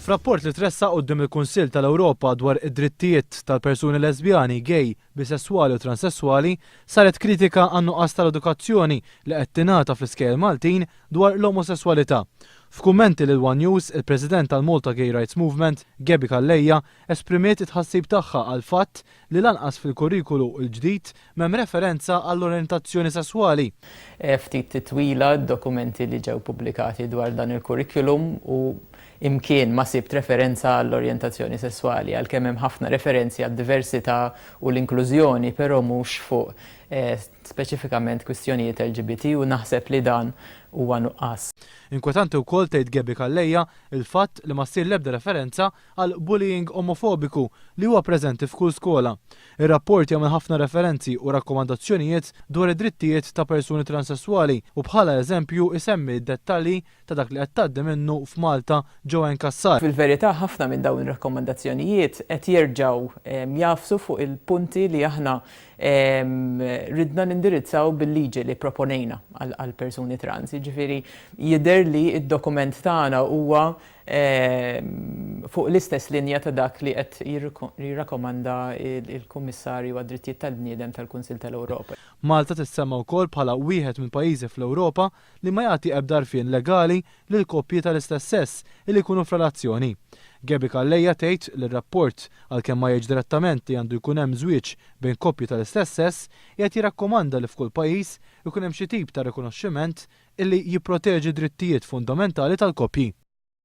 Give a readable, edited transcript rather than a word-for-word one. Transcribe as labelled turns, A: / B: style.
A: F'rapport li tressaq quddiem il-Kunsill tal-Ewropa dwar id-drittijiet tal-persuni lesbjani, gay, bisesswali u transesswali, saret kritika għan-nuqqas tal-edukazzjoni li qed tingħata fl-iskejjel Maltin dwar l-omosesswalità. F'kummenti lil one News, il-President tal-Malta Gay Rights Movement, Gaby Calleja, esprimiet it-tħassib tagħha għall-fatt li lanqas fil-kurrikulu l-ġdid m'hemm referenza għall-orjentazzjoni sesswali.
B: Ftit titwila d-dokumenti li ġew pubblikati dwar dan il-curriculum u imkien ma sibt referenza għall-orjentazzjoni sesswali, għalkemm hemm ħafna referenzi għad-diversità u l-inklużjoni, però mhux fuq speċifikament kwistjonijiet LGBT u naħseb li dan huwa nuqqas.
A: Inkwetanti wkoll tgħid Gaby Calleja il-fatt li ma ssir l-ebda referenza għal bullying omofobiku li huwa preżenti f'kull skola. Ir-rapport jagħmel ħafna referenzi u rakkomandazzjonijiet dwar id-drittijiet ta' persuni transesswali u bħala eżempju jsemmi d-dettalji ta' dak li qed tgħaddi minnu f'Malta Joanne Cassar.
B: Fil-verità ħafna minn dawn ir-rakkomandazzjonijiet qed jerġgħu jagħfsu fuq il-punti li aħna ridna nindirizzaw bil-liġi li pproponejna għall-persuni trans. Jiġifieri jidher li d-dokument tagħna huwa fuq l-istess linja ta' dak li qed jirrakkomanda l-Kummissarju għad-Drittijiet tal-Bniedem tal-Kunsill tal-Ewropa.
A: Malta tissemma wkoll bħala wieħed mill-pajjiżi fl-Ewropa li ma jagħti ebda għarfien legali lil koppji tal-istess sess li jkunu f'relazzjoni. Gaby Calleja tgħid li r-rapport, għalkemm ma jgħidx direttament li għandu jkun hemm żwieġ bejn koppji tal-istess sess, qiegħed jirrakkomanda li f'kull pajjiż ikun hemm xi tip ta' rikonoxximent illi jipproteġi d-drittijiet fundamentali tal-koppji.